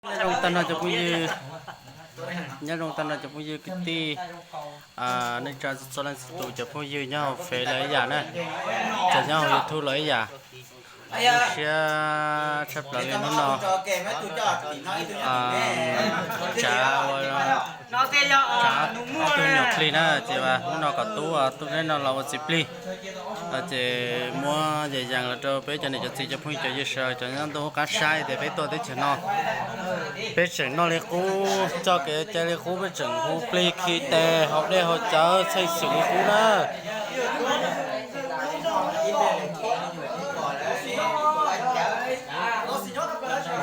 Nyob zoo tag nrho cov phooj ywg, nyob zoo tag nrho cov phooj ywg kwv tij, neej tsa txhua leej txhua tus, cov phooj ywg nyob hauv Fev los ib yam na, cov nyob hauv YouTube los ib yam. Zoo siab tshaj plaws li hnub no. Tsav ua, tsav ob tug nyuam plig na, ces hnub no kom tub tub zeb no los ua txiv plig. Ces muab yas yees los rau peb cov niam cov txiv cov phooj ywg cov ywg sawv daws cov nyob ntuj qab saib tias peb tuaj teb chaws no, peb tseem noj li qub, txoj kev cai li qub, peb tseem hu plig khi tes haus dej haus cawv txheej xwm li qub na.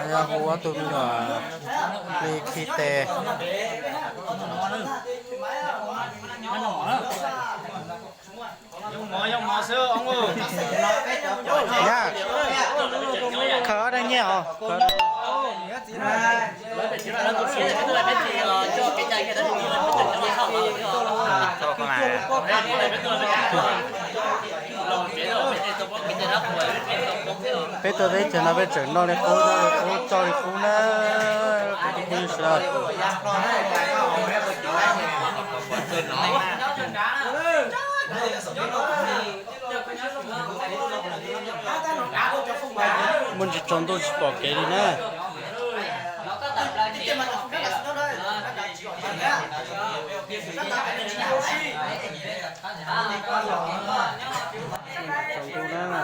Yog hu ob tug me nyuam plig khi tes. Yog, khaws ob daim nyiaj os. Peb tuaj teb chaws no peb tseem noj li qub, noj li qub, txoj li qub na. Peb muaj ntsis tsaus ntuj tsis pom kev li na. Tsaus ntuj na.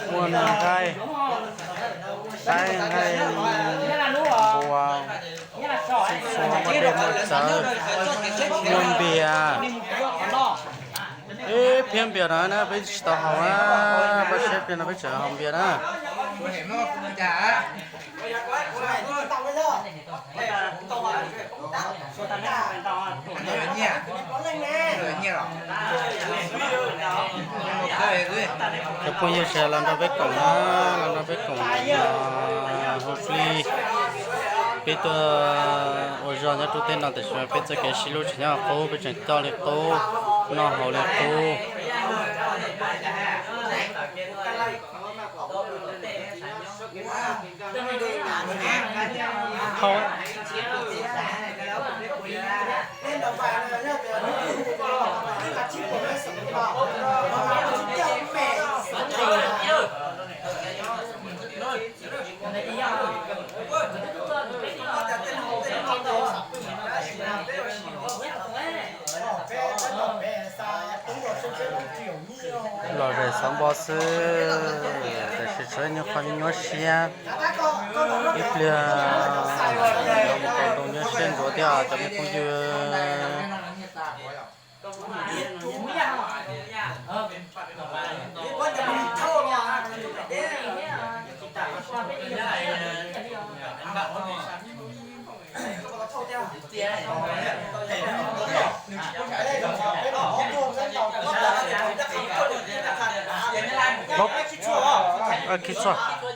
Muaj nqaij, qaib, nqaij, npua, txhua muaj dej muaj cawv, muaj npias. Ib phiab npias no na peb tsis tau haus na, peb siab pliag no peb tseem haus npias na. Cov phooj ywg sawv daws los nrog peb koom na, los nrog peb koom hu plig. Peb tuaj ua zog nyob rau tej no tiam sis peb txoj kev sib hlub tseem nyob qub, peb tseem coj li qub, noj haus li qub. Lom zem xov npo xwb, tiam sis tshuav ib nyuag qho nyuaj siab. Ib pliag yuav mus tau ntoo nyuaj siab ntsuav thiab cov me phooj ywg.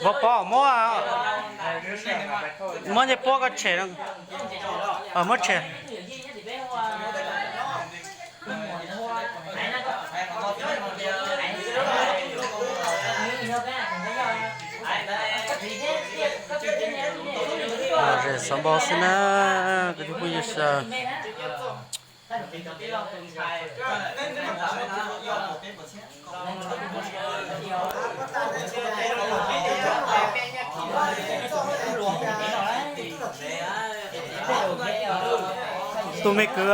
Vauv Pov, muab, muab ncej puab koj tshem, muab tshem. Lom zem xov npo xwb na, kwv tij phooj ywg sawv daws. Tus me kwv,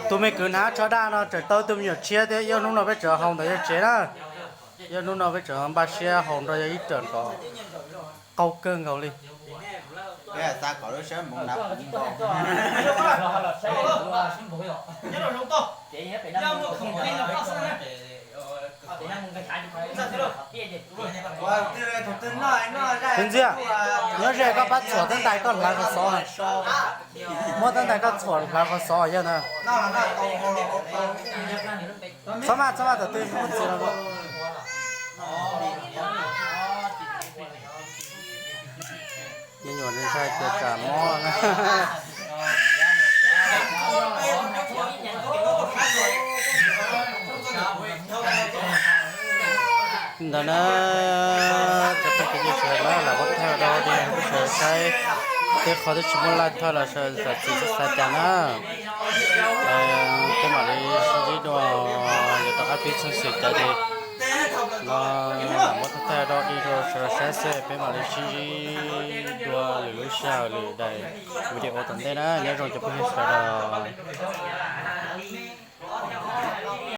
tus me kwv hnav tsho daj no tseem tau tus me nyuam tshiab thiab, ib hnub no peb tseem haus ntawm yawg tsev na. Ib hnub no peb tseem npaj siab haus nrog yawg ib ram kom qaug kawg nkaus li. Txiv ntxawm, nyob ze koj pab txhuam tab ntais koj hlawv qhov xov. Muab tab ntais koj txhuam hlawv qhov xov yawg na. Txhob maj, txhob maj, tam twg muab txiav los. Me nyuam ntshai tias tsam mob na. Ntawd na, cov phooj ywg sawv daws na, lam muab thaij rau nej sawv daws saib, tej qhov twb tsis muaj laj thawj los sawv daws zam txim xav cas na. Peb mam li sib ntsib dua, yog rov qab pib txheej xwm cas ces no lam muab thaij rau nej sawv daws saib xwb, peb mam li sib ntsib dua lwm lub sij hawm lwm daim video tom ntej na, nyob zoo cov phooj ywg sawv daws.